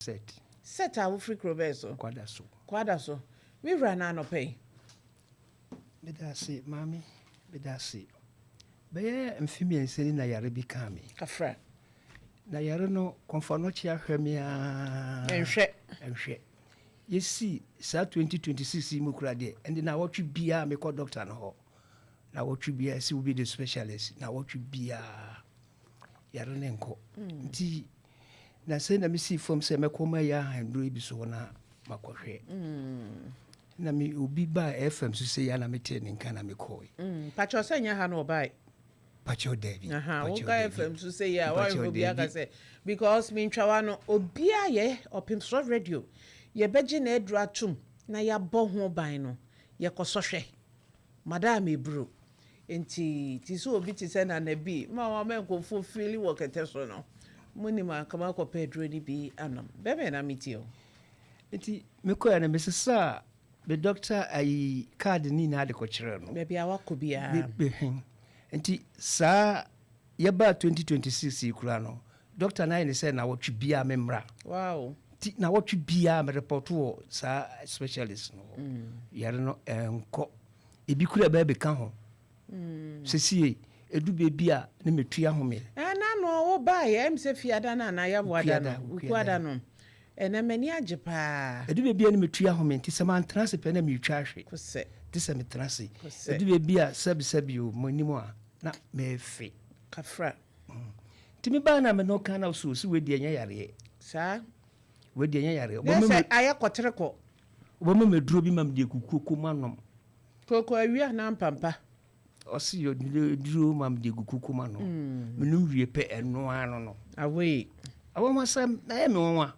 Set. Set a wofiri kuro bɛɛ so? Kwada so. Kwada so. Me wura na anɔpa yi. Meda ase, maame. Meda ase. Bɛyɛ mfe 3 ni na yare bi kaa me. Kafra. Na yare no, kɔmfanɔkye ahwɛ me aa. Ɛnhwɛ. Ɛnhwɛ. Yɛsi saa 2026 yi mu kura deɛ, ɛnde na wɔtwe biara mekɔ doctor no hɔ. Na wɔtwe biara sɛ wobi de specialist, na wɔtwe biara yare ne nkɔ. Nti na sɛ na mesi fam sɛ mɛkɔ ma yɛ ahanduro bi so hɔ na makɔhwɛ. Na me obi baa FM so sɛ yɛ na metee ne nka na mekɔe. Pakyɛ sɛ nyɛ ha na ɔbae. Pakyɛw daabi. Woka FM so sɛ yɛ a wɔahwɛ obi aka sɛ because mentwawa no obiaa yɛ Ɔpem Soro Radio yɛbɛgye na aduru atom na yɛabɔ ho ban no yɛkɔsɔhwɛ madam eburo nti ti sɛ obi te sɛ Nana bi ma wɔn nkɔfo fili wɔ kɛtɛ so no mo nim ankama akɔpɛ aduro no bi anom bɛbɛn na metie o. Nti mekɔɛ no, mesesa me doctor ayi card ne nyinaa de kɔkyerɛ no. Baabi a wakɔ biara. Nti saa yɛbaa 2026 yi kura no, doctor no ayɛ ne sɛ nawɔtwe biara memmra. Nti nawɔtwe biara merepɔto wɔ saa specialist no hɔ. Yare no ɛnkɔ. Ebi kura bɛɛ bɛka ho. Sɛsie ɛdu baabi a ne metua home. Ɛna no wo baeɛ sɛ fiada no anaa yɛaboada no wukuada no ɛnɛ m'ani agye paa. Ɛdu baabi a ne metua home, nti sɛ mantena ase pɛ na meretwa ahwe. Kosɛ. Nti sɛ metena ase. Ɛdu baabi a sɛbisɛbi o m'anim a na mefe. Kafra. Nti mebaa na me no ka na so si wei deɛ nyɛ yareɛ. Saa. Wei deɛ nyɛ yareɛ. Na sɛ ayɛ kɔterekɔ. Wɔbɛma me aduro bi ma mede agu koko mu anom. Koko awia na mpampa. Ɔsi yɛ duro ma mede gu koko mu anom. Menom wie pɛ ɛno ano no. Awei. Awɔnwasɛm na ɛyɛ me nwanwa.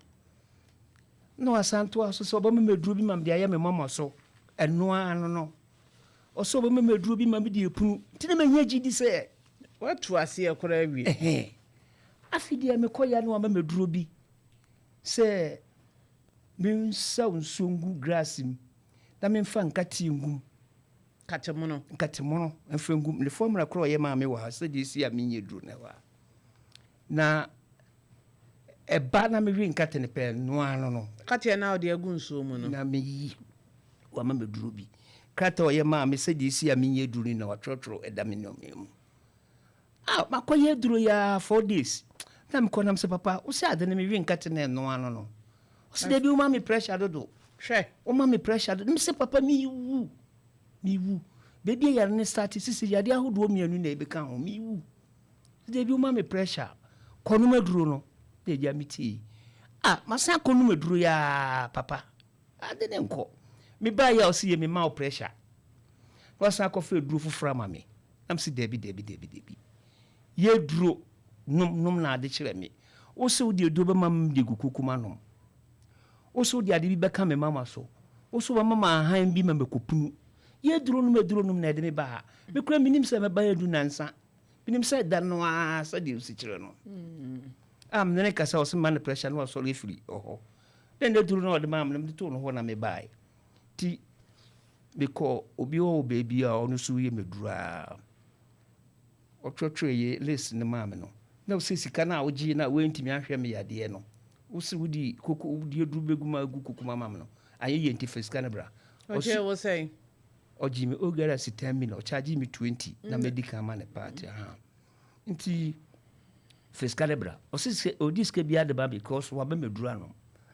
Na wasan toa so sɛ ɔbɛma me aduro bi ma mede ayɛ me mama so. Ɛno ano no. Ɔsɛ ɔbɛma me aduro bi ma mede epunu. Nti na manya gyi di sɛ. Watu aseɛ koraa awie. Ɛhɛn. Afi deɛ mekɔ ya no wama me aduro bi sɛ mensaw nsuo ngu grass mu na memfa nkateɛ ngu mu. Katemono. Nkatemono mfa ngu mu. Ne formula korɔ ɔyɛ maa me wɔ ha sɛdeɛ esi a menyɛ duro na ɛwɔ ha. Na ɛba na mewe nkate no pɛ noa no. Kateɛ na ɔde agu nsuo mu no. Na meyi wama me duro bi. Krataa ɔyɛ maa me sɛdeɛ esi a menyɛ duro no na watwerɛtwerɛ ɛda me nneɛma mu. Ah, makɔyɛ duro ya 4 days. Na mekɔ nam sɛ papa, wo sɛ ade no mewe nkate no ɛnoa no. Ɔsɛ daabi woma me pressure dodo. Hwɛ. Woma me pressure dodo. Mesɛ papa mewu. Mewu. Baabi a yare no start sisi yade ahodoɔ 2 na ɛbɛka ho. Mewu. Daabi woma me pressure. Kɔnom aduro no. Na agya me tie. Ah, masan kɔnom aduro ya papa. Ade ne nkɔ. Mebaa yɛ a ɔsɛ yɛ me ma wo pressure. Na wasan akɔfa aduro foforɔ ama me. Na mesɛ daabi daabi daabi daabi. Yɛ duro nom nom na ade kyerɛ me. Wo sɛ wode aduro bɛma me de gu koko ma nom. Wo sɛ wode ade bi bɛka me mama so. Wo sɛ wobɛma me ahan bi ma mɛkɔpunu. Yɛ duro nom aduro nom na ɛde me ba ha. Me kura menim sɛ mɛba yɛ du nansa. Menim sɛ da no ara sɛdeɛ osi kyerɛ no. A mene ne kasa ɔsɛ ma no pressure na wasɔre afiri hɔ. Na ne duro na ɔde maa me no mede too no hɔ na mebaeɛ. Nti mekɔ obi hɔ wɔ baabi a ɔno nso yɛ me duro a ɔtwerɛtwerɛ yɛ list no maa me no. Na ɔsɛ sika no a wogyee no a woantumi ahwɛ me yadeɛ no. Wo sɛ wode koko wode aduro bɛgu ma agu koko ma me no. Anyɛ yie nti fa sika no bra. Ɔgye wo sɛn? Ɔgye me ogara si 10 million, ɔcharge me 20 na medi kan ma ne party. Nti fa sika no bra. Ɔsɛ sɛ ɔdi sika biara de ba because waba me duro anom.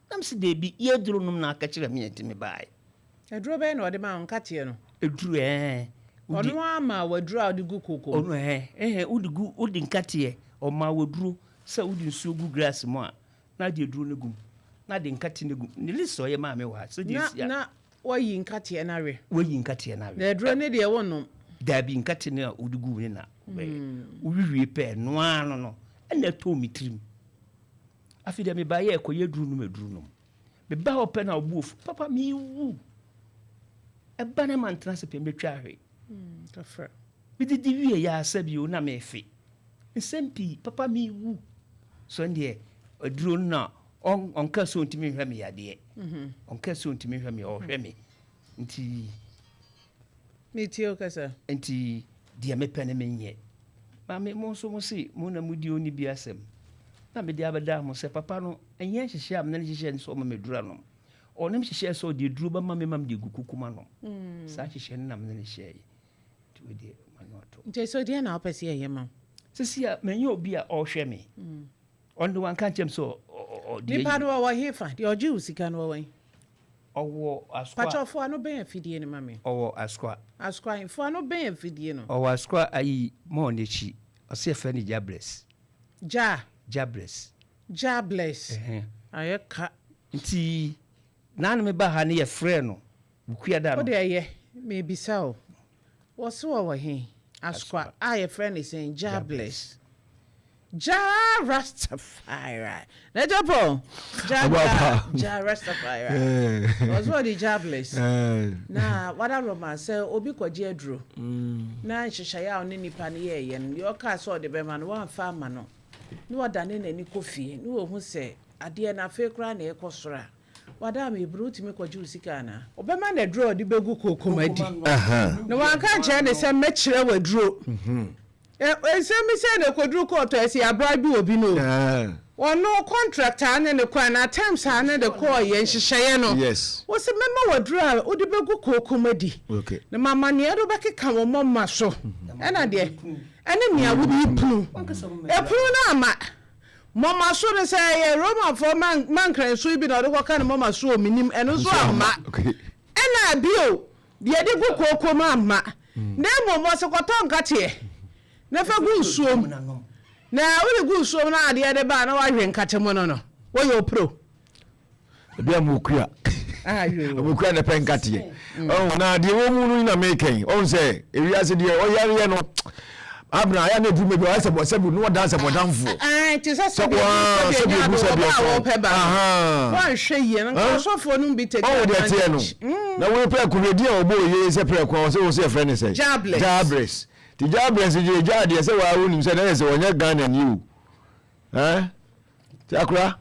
Na mese daabi yɛ aduro nom na aka kyerɛ me nti mebaeɛ. Aduro bɛyɛ na ɔde ma wo nkateɛ no? Aduro ɛɛ. Ɔno ama waduro a ɔde gu koko mu. Ɔno ɛɛ wode gu wode nkateɛ ɔma waduro sɛ wode nsuo gu grass mu a na de aduro no gu mu na de nkate no gu ne list ɔyɛ maa me wɔ ha sɛdeɛ esi a. Na wayi nkateɛ no awe. Wayi nkateɛ no awe. Na aduro no deɛ wɔnom. Daabi nkate no a wode gu ne na wobɛyɛ. Wowiwie pɛ noa no ɛna ɛtɔɔ me tirim. Afei deɛ mebaeɛ ɛkɔyɛ aduro nom aduro nom. Meba hɔ pɛ na ɔbu ofu papa mewu. Ɛba na mantena ase pɛ mɛtwa ahwe. Kafra. Medidi wie yɛ asɛ bio na mefe. Nsɛm pii papa mewu. So deɛ aduro no na ɔnka sɛ ɔntumi nhwɛ me yadeɛ. Ɔnka sɛ ɔntumi nhwɛ me, ɔhwɛ me. Nti metie wo kasa. Nti deɛ mepɛ no menyɛ. Maame mo nso mo se mo na modi ɔni bi asɛm. Na mede abɛda ho sɛ papa no, ɛnyɛ nhyehyɛɛ a mene no hyehyɛɛ ne sɛ ɔma me aduru anom. Ɔne me hyehyɛɛ sɛ ɔde aduro bɛma me ma mede agu kuku mu anom. Saa nhyehyɛɛ no na mene no hyɛɛe. Nti wei deɛ m'ano ato. Nti ɛsɛ deɛn na wopɛ sɛ yɛyɛ ma wo? Sisi a manya obi a ɔrehwɛ me. Ɔno de wanka nkyerɛ me sɛ ɔde ayi. Nipa no ɔwɔ hefa? Deɛ ɔgye wo sika no ɔwɔ he? Ɔwɔ Askoa. Pakyɛ fo ano bɛn afidie no ma me. Ɔwɔ Askoa. Askoa he? Fo ano bɛn afidie no. Ɔwɔ Askoa ayi mall no akyi. Ɔse yɛfrɛ no Jabless. Jah. Jabless. Jabless. Ayɛ ka. Nti naano me ba ha no yɛfrɛɛ no Bukuada no. Wode ɛyɛ, mebisa o. Wɔse wɔwɔ he? Askoa a yɛfrɛ no sɛn? Jah bless. Jah Rastafari. N'agya Paul, Jah Jah Jah Rastafari. Ɔse ɔde Jah bless. Na wada Roma sɛ obi kɔgye aduro na nhyehyɛeɛ a ɔne nipa no yɛɛyɛ no, deɛ ɔkaa sɛ ɔde bɛma no, wamfa amma no, na wadane n'ani kɔ fie na wahu sɛ adeɛ no afei koraa na ɛrekɔ soro a, Wada me bro wotumi kɔgye wo sika anaa? Ɔbɛma no aduro a ɔde bɛgu kokom adi. Na wanka ankyerɛ no sɛ mɛkyerɛ wo aduro. Nsɛm bi sɛɛ na ɛkɔduru kɔɔto a ɛsɛ yɛabribe obi no o. Ɔno contract a ne ne kɔɛ anaa terms a ne de kɔɔeɛ nhyehyɛeɛ no, wose mɛma wo aduro a wode bɛgu kokom adi. Na mama nea wode bɛkeka wo mɔma so ɛna deɛ ɛne nea wode punu. Ɛpunu no amma. Moma so no, sɛ ɛyɛ Romafoɔ mankranso yi bi na ɔde kɔka ne moma so o, mennim, ɛno nso amma. Ɛna bio, deɛ yɛde gu kooko mu amma. Na mmom ɔse kɔtɔ nkateɛ na fa gu nsuo mu. Na wode gu nsuo mu na adeɛ de ba a na woahwe nkate mono no, woyɛ opro. Ebi a mokua. Mokua na pɛ nkateɛ. Mm. Na deɛ wɔ mu no na meka yi. Ɔn sɛ ewiase deɛ ɔyareɛ no abena ayɛ na edu mebi ɔyɛ sɛ sɛbi no ɔdan sɛ bɔdanfoɔ. Ɛɛ te sɛ sɛbi sɛbi ebu sɛbi ɔbaa ɔpɛ ba no. Wɔnhwɛ yie no nka ɔsɔfoɔ no bi take advantage. Ɔwɔ deɛ teɛ no. Na wɔn pɛ ko edi a ɔbɔ oye sɛ pɛ ko a ɔsɛ wɔsɛ yɛfrɛ ne sɛ. Jabless. Jabless. Ti Jabless deɛ gya deɛ sɛ wɔn a wɔnim sɛ na yɛ sɛ wɔnyɛ Ghana ni o. Ɛɛ. Nti akora,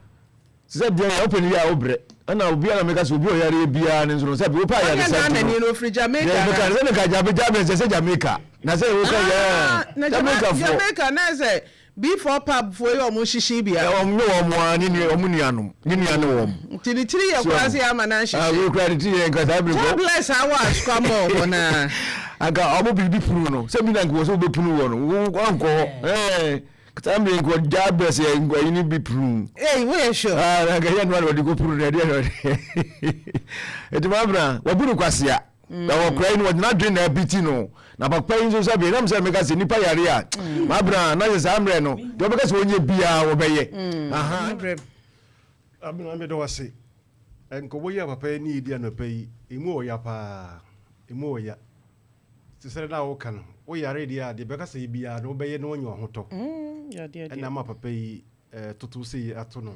te sɛ deɛ wopɛ no yie a wobrɛ. Ɛna obiara na meka sɛ obi a ɔyareɛ biara no nso no sɛ wopɛ ayaresa nti no. no ofiri Jamaica. Deɛ meka sɛ meka Jamaica sɛ sɛ Jamaica. Na sɛ woka yɛ ah, Jamaica foɔ. Jamaica na sɛ B4 pub foɔ yi ɔmo hyehye bia. Ɔmo ne wɔn a ne nua ɔmo nuanom ne nua ne wɔn. Nti ne tiri yɛ koraa sɛ ama na nhyehyɛ. Ah wei koraa ne tiri yɛ nka saa bere kɔ. God bless awɔ asukwa mɔ hɔ naa. Anka ɔmo biribi punu no sɛ bi na nka wɔ sɛ wobɛpunu wɔ no wankɔ hɔ. Ɛɛ. Saa mmerɛ nka ɔgya brɛ sɛ ayi no bi punu. Ei, woyɛ sure? Ah, na nka yɛ no na ɔde kɔ punu no ɛdeɛ na ɔde. Eti maa bena, wabu no kwasea. Mm. Na wɔkora yi no wɔde n'adwene na abiti no. Na papa yi nso sɛ bere nam sɛ meka sɛ nipa yare a, mm. maa bena na sɛ saa mmerɛ no, deɛ ɔbɛka sɛ ɔnyɛ biara wɔbɛyɛ. Mm. Aha. Abena meda wo ase. Nkɔmmɔ yi a papa yi ne yɛdi anɔpa yi, emu ɔya paa. Emu ɔya. Te sɛ na woka no, woyare deɛ a, deɛ bɛka sɛ yɛ biara no wobɛyɛ na woanya w'ahotɔ. Ɛna ama papa yi toto sei ato no.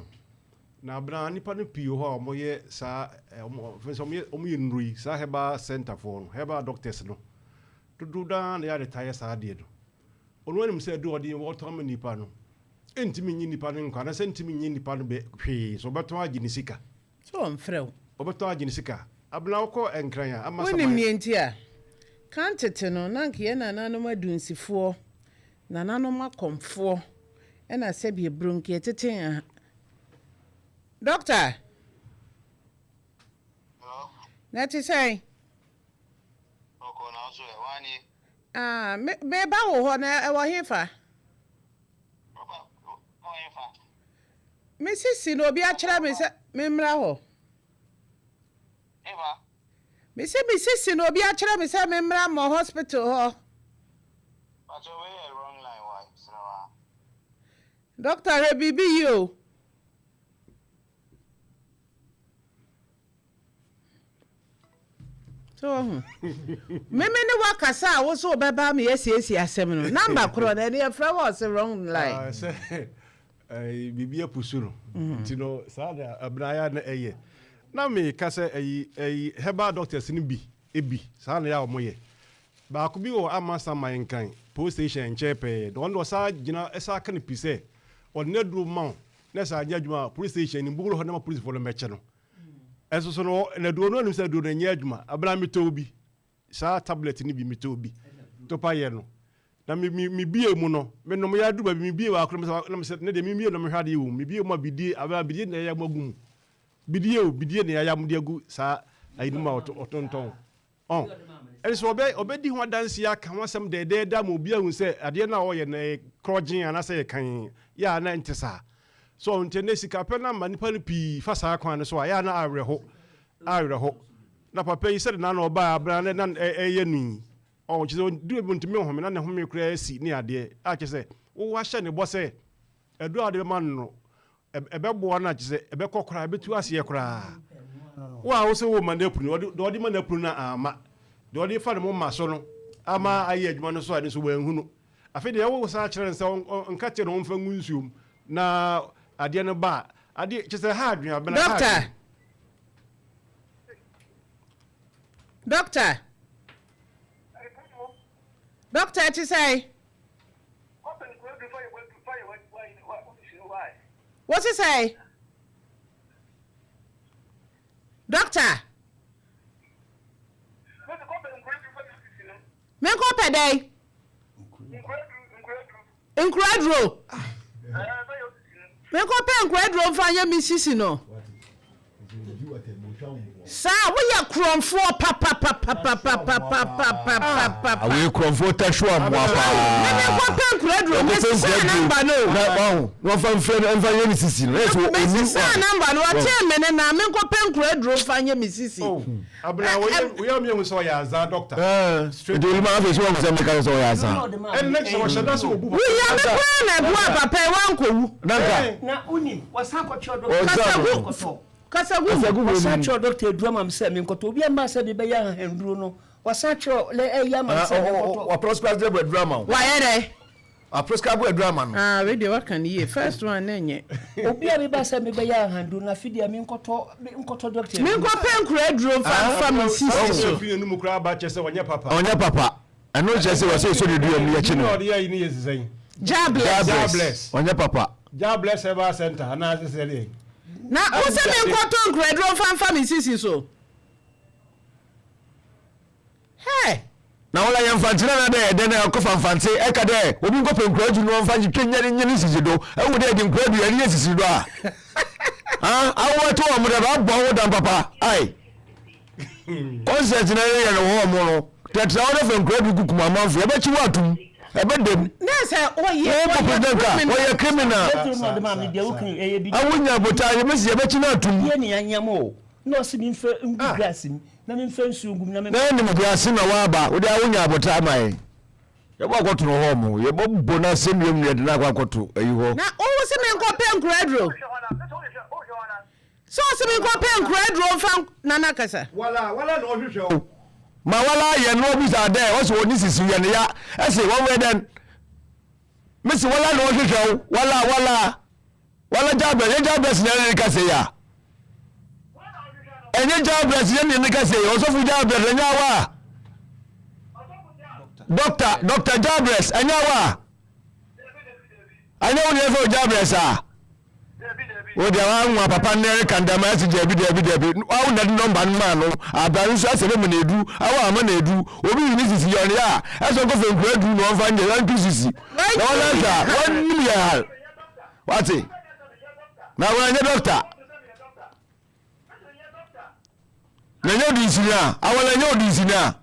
Na abena nnipa no pii wɔ hɔ a wɔyɛ saa, wɔyɛ wɔyɛ nnuro yi, saa herbal center foɔ no, herbal doctors no. Dodoɔ no ara na yɛ a de taa yɛ saa adeɛ no. Ɔno anim sɛ aduro a ɔde ɔtɔn ama nnipa no, ɛntumi nye nnipa no nkwa anaasɛ ɛntumi nye nnipa no bɛ hwee, so ɔbɛtɔn agye ne sika. Sɛ ɔmfrɛ wo. Ɔbɛtɔn agye ne sika. Abena wokɔ Nkran a, ama Wonim saman. nea nti a? Kan tete no, na anka yɛn nananom adunsifoɔ, nananom akɔmfoɔ, ɛna sɛbi aburo nka yɛtete nha. Dɔkta! Hello? Na ɛte sɛn? Bɔkɔɔ na wo nso ɛ, hwan nie? Ah, me, meba wo hɔ, na ɛwɔ hefa? Woba, wɔ hefa? Me sisi na obi akyerɛ me sɛ memmra hɔ. Hefa? Me se me sisi na obi akyerɛ me sɛ memmra mmɔ hospital hɔ. Pakyɛ wei yɛ wrong line wai, mesrɛ wo aa. Doctor hwɛ biribi yie o. So wahu? Meme ne wakasa a wo so wobɛba ama yɛasiesie asɛm no. Number korɔ no, ɛne yɛfrɛ wɔ ɔse wrong line. Ah, sɛ eh, biribi apusu no mm. nti no saa na abena ayɛ na ɛyɛ na meka sɛ ɛyi ɛyi herbal doctors no bi ebi saa na yɛ a wɔyɛ baako bi wɔ ama saman nkan police station nkyɛn pɛɛ na ɔno ɔsaa gyina ɛsaa ka no pi sɛ ɔde n'aduro ma wo na ɛsaa nyɛ adwuma a police station no mbogoro hɔ na ma policefoɔ no mmɛkyɛ no Ɛnso so no, na aduro no anim sɛ aduro no nyɛ adwuma. Abena metɔɔ bi, saa tablet no bi metɔɔ bi, topa yɛ no. Na me me mebie mu no, menom yɛ aduru baabi mebie baako na mesɛ na mesɛ ne deɛ memmie na mehwɛ adeɛ wɔ mu. Mebie mu a bidie abena bidie na yɛayam agu mu. Bidie o, bidie na yɛayam de agu saa ayi no mu a ɔtontɔn. Ɔn. Ɛne sɛ ɔbɛ ɔbɛdi ho adanseɛ aka ho asɛm dɛɛdɛɛdɛ ama obi ahu sɛ adeɛ no a ɔyɛ no ɛyɛ korɔgyen anaasɛ ɛyɛ kann. Yɛ a na ɛnte saa. So nti ɛnnɛ sikapɛ no ama nnipa no pii fa saa kwan no so a, ɛyɛ a na awerɛho, awerɛho. Na papa yi sɛdeɛ n'ano ɔbaa abena na na ɛyɛ no yi, ɔn kyerɛ sɛ ɔduru baabi ɔntumi nhome na ne home koraa asi ne adeɛ a kyerɛ sɛ wo wahyɛ ne bɔ sɛ aduro a wode bɛma no no ɛbɛboa no a kyerɛ sɛ ɛbɛkɔ koraa ɛbɛtu aseɛ koraa. Wo a wo sɛ woma no apunu, ɔde deɛ ɔde ma no apunu no amma, deɛ ɔde fa ne moma so no ama ayɛ adwuma no so a ɛno nso wanhunu. Afei deɛ wo san kyerɛ no sɛ ɔnka kyerɛ no ɔmfa ngu nsuo mu na adeɛ no ba a, adeɛ kyerɛ sɛ ɛha adwene abena ɛha Doctor. adwene. Doctor. Doctor ɛte sɛn? Wote sɛn? Doctor. Menkɔ pɛ dɛn? Nkuraduro. Menkɔ pɛ nkuraduro mfa nyɛ me sisi no. Saa woyɛ korɔmfoɔ papapapapapapapapapa. Awei korɔmfoɔ tahwe amoa paa. Me menkɔ pɛ nkuraduro mesesa namba no. Na wahu na wafa mfrɛ no mfa nyɛ ne sisi no. Mesesa namba no wɔtee me ne na menkɔ pɛ nkuraduro mfa nyɛ me sisi. Abena woyɛ woyɛ mi ehu sɛ ɔyɛ azaa doctor. Ɛɛ nti oluma afei so wɔn sɛ meka sɛ ɔyɛ azaa. Ɛnna kyerɛ ɔhyɛ da sɛ obu papa. Woyɛ me koraa na ɛboa papa yi wankɔwu. Nanka. Na wonim wɔsan kɔtwerɛ dɔkta. Kasagu kasagu. Kasagu wɔ Wɔsan twerɛ dɔkta aduro ama me sɛ menkɔtɔ obi a mmaa sɛ mebɛyɛ ahahanduro no wɔsan twerɛ lɛ ɛyɛ ama me sɛ menkɔtɔ. Waprɔskrabɔ aduro ama wo. Wayɛ dɛ. Waprescribe aduru ama no. Ah wei deɛ waka no yie first one na ɛnyɛ. Obi a meba sɛ mebɛyɛ ahanduro no afe deɛ menkɔtɔ menkɔtɔ doctor aduro. Menkɔpɛ nkura aduro nfa nfa me sisi so. Firi n'anum koraa ba kyerɛ sɛ ɔnyɛ papa. Ɔnyɛ papa. Ɛno kyerɛ sɛ wɔsɛ yɛsɔ ne dua mu yɛkye no. Ɔde yɛ yi ne yɛ sisɛn. Jah bless. Jah bless. Ɔnyɛ papa. Jah bless herbal center anaasɛ sɛ deɛ. Na wo sɛ menkɔtɔ nkura aduro nfa nfa me sisi so. Hey! Na wola yɛ Mfantse na na dɛ dɛn na ɔkɔfa Mfantse ɛka dɛ obi nkɔpɛ nkuradu na ɔmfa ntwetwe nyɛ ne nyɛ ne nsisi do ehu dɛ yɛde nkuradu yɛde yɛ nsisi do a ah awo ɛto wɔn dɛ abɔ wo dan papa ai concert na yɛyɛ no wɔ wɔn no tɛtɛ wo dɛ fɛ nkuradu kukum amanfo yɛbɛkyi wo atum ɛbɛ dɛm Na sɛ ɔyɛ wo ɔyɛ president a criminal. ɔyɛ criminal Aduro no ɔde maa me deɛ wokan ɛyɛ bi. awo nya abotaa yɛbɛsi yɛbɛkyi no atum. Yɛ ne yanyam o na ɔse memfa ngu glass mu Na memfa nsuo ngu mu na memfa. Na animguase na woaba, wode awonya aboterɛ ama yɛn. Yɛbɔ akɔto no hɔ mo, yɛbɛbɔ no asɛnnua mu na yɛde no akɔ akɔto ayi hɔ. Na wo se menkɔ pɛ nkura aduro. Sɛ ɔse menkɔ pɛ nkura aduro nfa Nana kasa. Wala, wala na ɔhwehwɛ wo. Ma wala yɛ no ɔbusa dɛ, ɔse wɔ ne sisi yɛ ne ya, ɛse wɔn yɛ dɛn? Mese wala na ɔhwehwɛ wo, wala, wala. Wala Jabez, ɛnyɛ Jabez na ɛne kasa yi a. Ɛnyɛ Jabez na ɛne kasa yi, ɔsɔfo Jabez ɛnyɛ awa a. Doctor, Doctor Jabez ɛnyɛ awa a. Ɛnyɛ wo na ɛfɛ Jabez a. Wo deɛ wa nwa papa ne reka ndɛma ɛsi dɛbi dɛbi dɛbi. Awo na de nɔmba no maa no. Abra nso asɛ bɛ mu na edu. Awo ama na edu. Obi yi ne sisi yɛ ɔne a. Ɛsɛ nkɔfɛ nkura edu na ɔnfa nyɛ ɛntu sisi. Na wɔn ahwɛ a wɔn nim yɛ ha. Wate? Na wɔanyɛ dɔkta. Na nyɛ odinsini a. Awɔla nyɛ odinsini a.